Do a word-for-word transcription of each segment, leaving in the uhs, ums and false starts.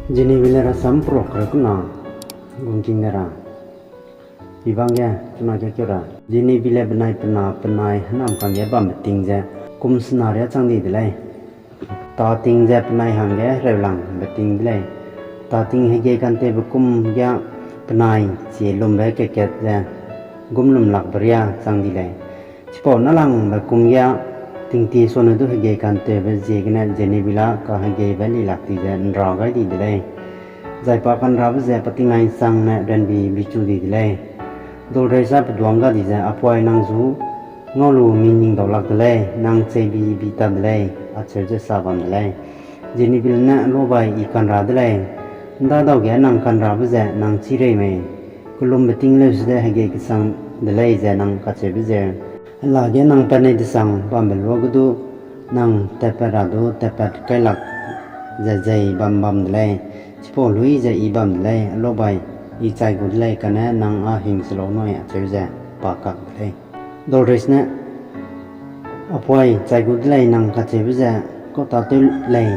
Jenebile rasam perok kereu kena gungking de ra. Ibang ge kena ge keu ra. Jenebile benai pena penai hênam kangge bambe ting ze kum sena riâ chang di de lei. Tâ ting ze penai hangge hereulang be ting de lei. Tâ ting hegei kantewbe kum ge penai chie lumbe kat-kat ze gum lumlakbe riâ chang di lei. Chipau nâlangbe kum ge tingtie suane du hegei kantewbe ziegene Jenebile kahegeibe lilak di ze ’nra gai di de lei. Zai pa kanrabe ze pa tingnai ’nsangne ranbi bichu di de lei. Doldreis ne peduang ga di ze, Apuai, nang zu ngau lu mi ning daulak de lei, nang cheibi bi ta de lei, acheu ze sa bam de lei. Jenebile ne, Lobai, I kanra de lei. ’Ndadau ge nang kanrabe ze nang chî rei mei? Kelumbe ting leu sede hegei kesang de lei ze nang kacheube zeu. Hela ge nang pat nei desang bambe luage du nang tatpat ra du tatpat kailak ze zei bam bam de lei. Chipau lui ze I bam de lei, Lobai, I chai gu de lei, kane nang â hing se lau nui, acheu ze pa kak de lei. Doldreis ne, Apuai, chai gu de lei, nang kacheube ze kau tâtew lei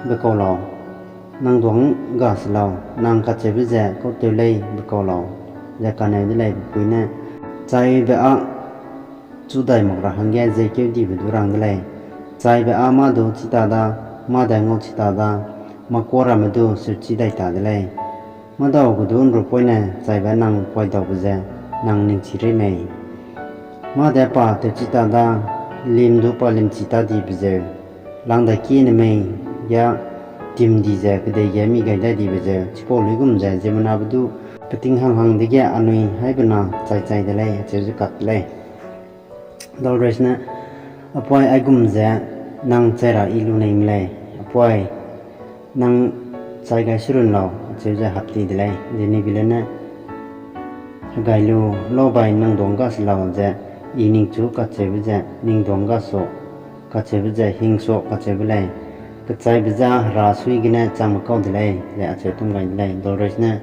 be kau lau. Nang duâng ga se lau, nang kacheube ze kau tew lei be kau lau, ze kaneu de lei. Pepui ne, Chaibe â chu dai mak ra hangge zeikeu dibe du rang de lei. Chaibe â mâ du chi ta da, mâ de ngau chi ta da, mâ kuâ ramme du seuchi dai ta de lei. Mâdau ge du ’nrupoine chaibe nang poidaube ze nang ningchi rei mei? Mâ de pa tewchi ta da, lim du pa limchi ta dibe zeu, langdai kie ne mei ge tim di ze kedei ge mi gai dai dibe zeu, chipau luigum ze ziemmenabe du peting hang hang dege anui haibena chai chai de lei, acheu ze kak de lei. Doldreis ne, Apuai, aigum ze nang chai ra I lu nei me lei. Apuai, nang chai gai serun lau, acheu ze hap ti de lei. Jenebile ne, Hegai lu, Lobai, nang duâng ga se lau, ze I ningchu kacheube ze ning duâng ga su, kacheube ze hing su kacheube lei. Kechaibe je Hera sui gene changme kau de lei, ze acheu tum gai de lei. Doldreis ne,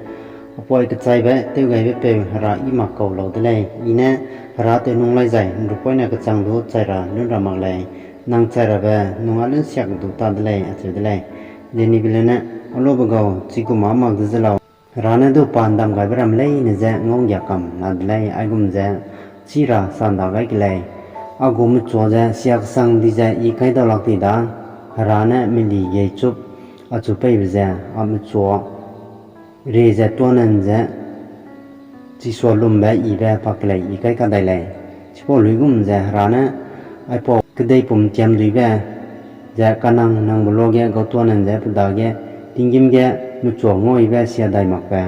Apuai, kechaibe tewgaibe peu Hera I mak kau lau de lei. I ne Hera tew nung lai zai ’nrupoine kechang du chai ra lun ra mak lei. Nang chai rabe nung â lunsiak du ta de lei, acheu de lei. Jenebile ne, Aluabe gau, chigum â mak de ze lau. Hera ne du pa ’ndam gaibe ramme leine je ngau'nggia kam la de lei, aigum ze chî ra sa ’nda gai ke lei. A gu mechua ze siaksang di ze I kaidau lak ti da, Hera ne meli geichup achu peibe ze a mechua rie ze tuânen ze chisua lumbe yibe pa kelei I kai kadai lei. Chipau luigum ze Hera ne aipau kedeipum tiamduibe ze kanang nangbe luage gau tuânen ze pe dage tinggîm ge mechua ngauyibe sia dai makbe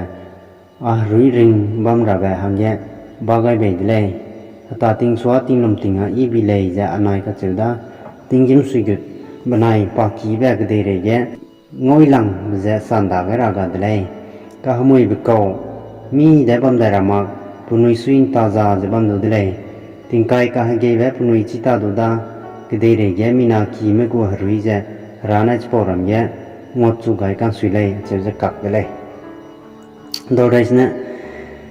a herui ring bam rabe hangge bâ gai bei de lei. Heta ting sua tinglum ting â I bi lei, ze anai kacheu da, tinggîm suigut benai pakîbe kedeirei ge ngaulangbe ze sa ’nda gai ra ga de lei. Kahemuibe kau, mî de bam dai ra mak, penui sui ’nta za ze bam du de lei. Tingkai kahegeibe penui chi ta du da, kedeirei ge mina kime gu herui ze Hera ne chipau ram ge nguachu gai ka'nsui lei, acheu ze kak de lei. Doldreis ne,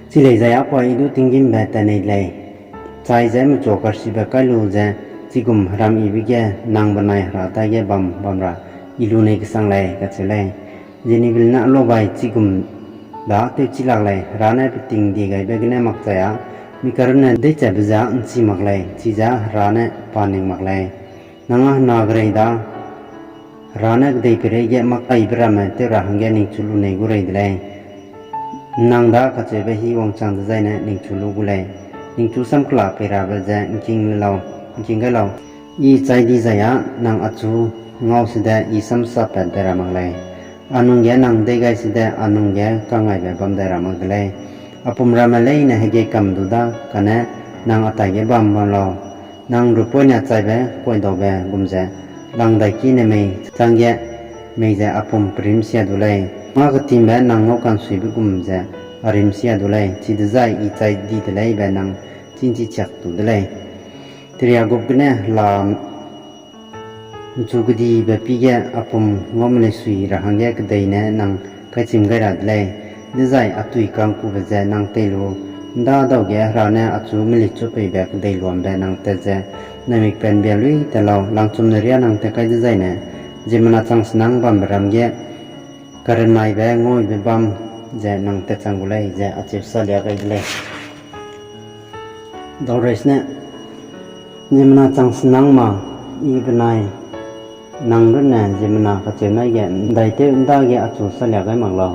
chi lei zai Apuai, I du tinggîmbe tat nei lei. Chai ze mechua karchibe kai lu ze chigum heram yibe ge nang benai Hera taige bam bam ra I lu nei kesang lei, kacheu lei. Jenebile ne, Aluabai, chigum da tewchi lak lei, Hera ne peting diegaibe gene makchai â mi karunne deichabe ze ’nchi mak lei, chize Hera ne pa ning mak lei. Nang â hena gerei da, Hera ne kedei peireige mak taibe ramme tew ra hangge ningchu lu nei gu rei de lei. Nang da kacheube hî wangchang dezaine ningchu lu gu lei. Ningchu samkela pei rabe ze ’ngking le lau, ’ngking gai lau. I chai di zai â nang achu ngau sede I samsapat dai ra mak lei. A nung ge nang dei gai sede a nung ge kangaibe bam dai ra mak de lei. A pum ramme leine hegeikam du da, kane nang a taige bam bam lau. Nang rupoine chaibe kuaidaube gum ze langdai kine mei changge mei ze a pum perim sia du lei. Mâ ketimbe nang ngau ka'nsuibe gum ze a rim sia du lei. Chidezai I chai di de lei be nang chînchi chiak du de lei. Teria gup gene hela ’nchu kedibe pî ge a pum ngau meleisui ra hangge kedei ne nang kaichim gai ra de lei. Dezai a tui ka'ngkube ze nang tei lu, ’ndadau ge Hera ne achu melichu peibe kedei luambe nang tat ze, naimik penbia lui tat lau, langchumne riâ nang tat kai dezaine, ziemmena chang senang bambe ram ge karenaibe nguibe bam ze nang tatchang gu lei, ze acheu salia gai de lei. Doris ne, ziemmena chang senang ma, I benai nang runne ziemmena kacheu naige ’ndaitew ’ndage achu salia gai mak lau.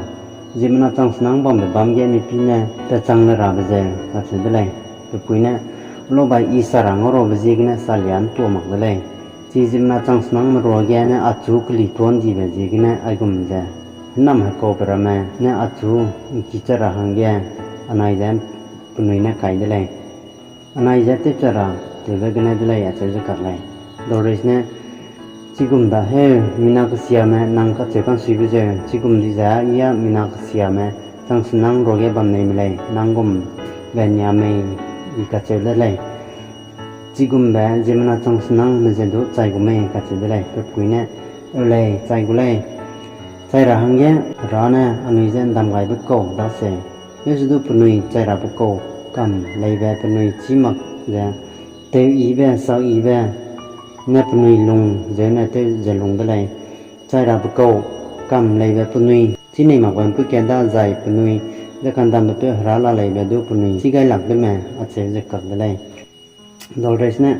Ziemmena chang senang bambe bâm ge mipî ne tatchang le rabe zeu, kacheu de lei. Pe pui ne, Lobai I sa ra ngauraube ziegene salia ’ntua mak de lei. Chi ziemmena chang senangme ruage ne achu keli tuâ ’ndibe ziegene aigum ze hênam hekaube ramme ne achu ’ngkichat ra hangge anai ze penui ne kai de lei. Anai ze tewchat ra tewbe gene de lei, acheu ze kak lei. Doris ne, Chigum da heu, mina kesiame nang kacheu ka'nsuibe zeu, chigum di ze I â mina kesiame chang senang ruage bam nei me lei, nang gumbe nia mei, I kacheu de lei. Chigumbe ziemmena chang senangme ze du chai gu mei, kacheu de lei. Pe pui ne, Eu lei, chai gu lei. Chai ra hangge Hera ne anui je ’ndam gaibe kau daseu. Leuse du penui chai rabe kau kam leibe penui chî mak ze, teu yibe, sak yibe, ne penui lung zeu ne tew ze lung de lei. Chai rabe kau kam leibe penui chî nei makbe ’mpuî kat da zai penui je ka'ndambe peu Hera la leibe du penui chî gai lak de me, acheu ze kak de lei. Doris ne,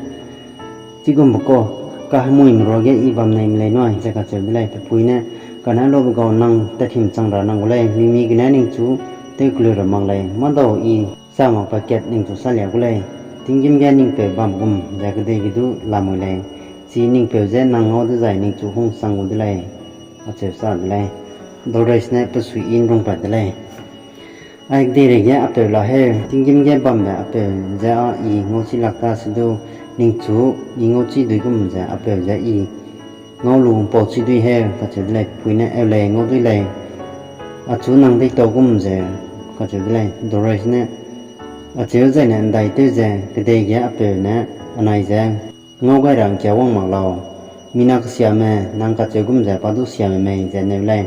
Chigumbe kau kahemuime ruage I bam nei me lei nui, ze kacheu de lei. Pe pui ne, Kane lobe gau nang tathim chang ra nang gu lei, mimi gene ningchu tewkeleu ra mak lei, mâdau I sa makbe kat ningchu salia gu lei. Tinggîm ge ning peu bam gum ze kedei ge du lamui lei. Chi ning peu je nang ngau dezai ningchu hungsang gu de lei, acheu sa de lei. Doris ne pe suiyi ’nrungpat de lei. Ai kedeireige a peu la heu, tinggîm ge bambe a peu je â I ngauchi lak ta se du, ningchu I ngauchi dui gum ze a peu je I ngau lu ’mpau chi dui heu, kacheu de lei. Pe pui ne, Eu lei, ngau dui lei, achu nang deîtau gum ze, kacheu de lei. Doris ne, Acheu zaine ’ndaitew ze, kedei ge a peu ne anai je ngau gai ra ’ngkia wang mak lau. Mina kesiame nang kacheu gum ze pa du siame mei, ze neu lei.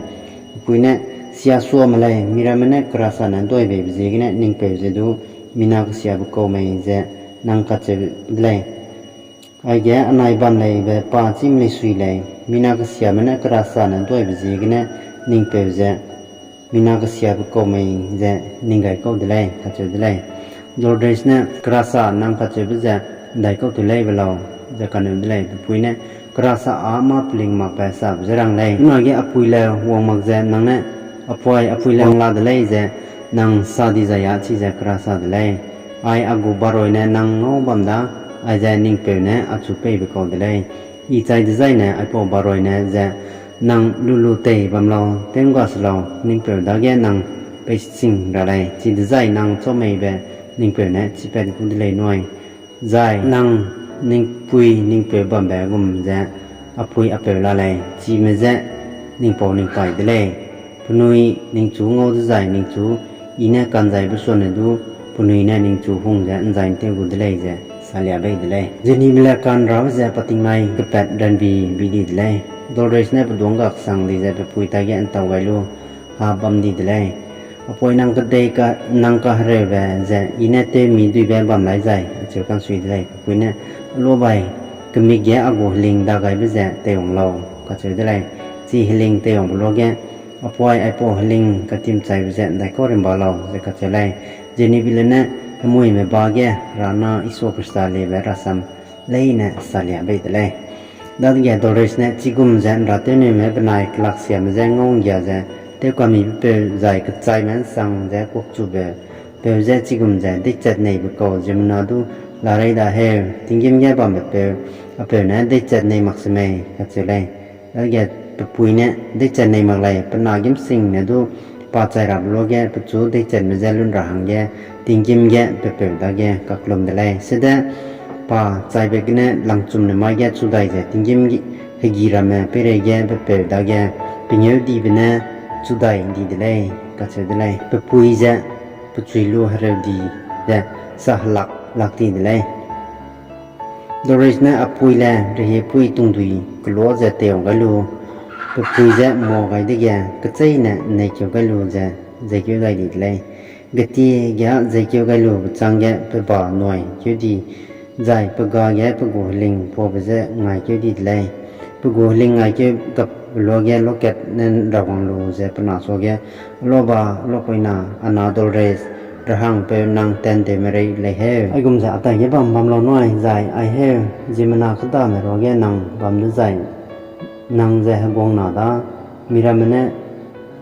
Pe pui ne, Sia suame lei, miramme ne kerasane ’nduaibeibe ziegene ning peu ze du mina kesiabe kau mei, ze nang kacheu de lei. Aige anai bam leibe pa chîm leisui lei, mina kesiame ne kerasane ’nduaibe ziegene ning peu ze mina kesiabe kau mei, ze ning gai kau de lei, kacheu de lei. Doris ne, Kerasa nang kacheube ze ’ndaikau tew lei be lau, ze kaneu de lei. Pe pui ne, Kerasa â mâ peling makbe sabe ze rang lei. Nage a pui le wang mak ze nang ne, A puai, a pui le wang la de lei, ze nang sa dizai â chize kerasa de lei. Ai a gu baroi ne nang ngau bam da, aize ning peu ne achu peibe kau de lei. I chai dezaine aipau baroi ne ze nang lu lu tei bam lau, tew'ngga se lau, ning peu dage nang pei sing ra lei, chidezai nang chau meibe ning peu ne chipat gu de lei nui. Zai nang ning pui ning peu bambe gum ze a pui a peu la lei, chime je ning pau ning pai de lei. Penui ningchu ngau dezai ningchu I ne ka'nzaibe suane du, penui ne ningchu hung ze ’nzai ’ntew gu de lei, ze salia bei de lei. Jennybe le ka'nrabe ze pa tingnai kepat ranbi bi di de lei. Doris ne pe duângga kesang di ze pe pui taige ’ntau gai lu ha bam di de lei. A puai, nang kedei ka, nang kahereube ze I ne tewmi duibe bam lai zai, acheu ka'nsui de lei. Pe pui ne, Luabai, kemik ge a gu heling dagaibe ze teiwang lau, kacheu de lei. Chi heling teiwangbe luage, A puai, aipau heling katimchaibe ze ’ndaikau rimba lau, ze kacheu lei. Jennybe le ne, hemuime ba ge Hera na Isua Khrista liebe rasam leine salia bei de lei. Dadege Doris ne, Chigum ze ’nratewneume benai kelaksiame je ngau'nggia ze tewkamibe peu zai kechaime ’nsang ze kuakchube peu je chigum ze deichat neibe kau ziemmena du larei da heu, tinggîm ge bambe peu, a peu ne deichat nei mak semei, kacheu lei. Dadege pe pui ne, Deichat nei mak lei, pe na gîmsing ne du pa chai rabe luage pechu deichatme je lun ra hangge tinggîm ge pe peu dage kaklum de lei. Sede pa chaibe gene langchumne mai ge chu dai ze tinggîm hegi ramme peireige pe peu dage pengêudibe ne chu dai di de lei, kacheu de lei. Pe pui ze pe chui lu hereu di ze sa helak lak di de lei. Doris ne a pui le rehiepui tungdui kelua ze teiwang gai lu, pe pui je mua gai dege kecheîne ’nneikeu gai lu ze zeikeu dai di de lei. Getie ge â zeikeu gai lube chângge pe ba nuai keu di, zai pe ga ge pe gu heling puabe je ngaikeu di de lei. Pe gu heling ngaikeu gap Luage lokat ne rawang lu ze pe na suage, Alo ba, alo poina, a na Dolores, rehangpeu nang tandeume rei lei heu. Aigum ze a taige bam bam lau nui, zai ai heu, ziemmena kêdame ruage nang bam dezai, nang ze heguangna da, miramme ne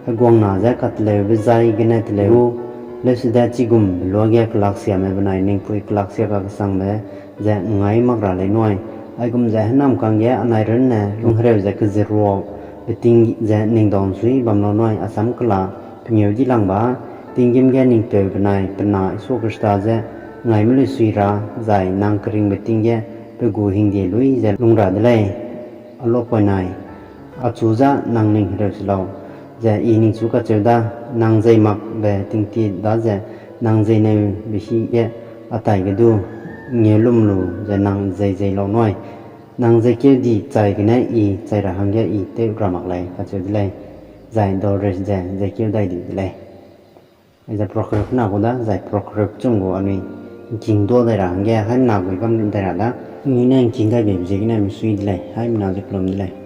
heguangna ze kateleube zai gene teleu gu, leusede chigumbe luage kelaksiame benai ningpui kelaksia kakesangbe ze ngai mak ra lei nui. Aigum ze hênamkangge anai runne lunghereu ze kezeruabe ting ze ning dau ’nsui bam lau nui, a sam kela pengêudi langba, tinggîm ge ningpeu benai pe na Isu Khrista ze ngaime luisui ra, zai nang keringbe ting ge pe gu hingdie lui ze lung ra de lei. Alo poinai, achu za nang ning hereu se lau, ze i ningchu kacheu da, nang zei makbe tingtie daze, nang zei neube hi ge a taige du ngeulum lu ze nang zei zei lau nui. Nang zeikeu di chai gene i chai ra hangge i tew ra mak lei kacheu de lei. Zai Dolores ze zeikeu dai di de lei. Aize proverb na gu da, zai proverb chung gu anui ’ngking duâ dai ra hangge, haimena gui bam dai ra da. Anui ne ’ngking gaibeibe ziegene misui de lei, haimena ze kellum de lei.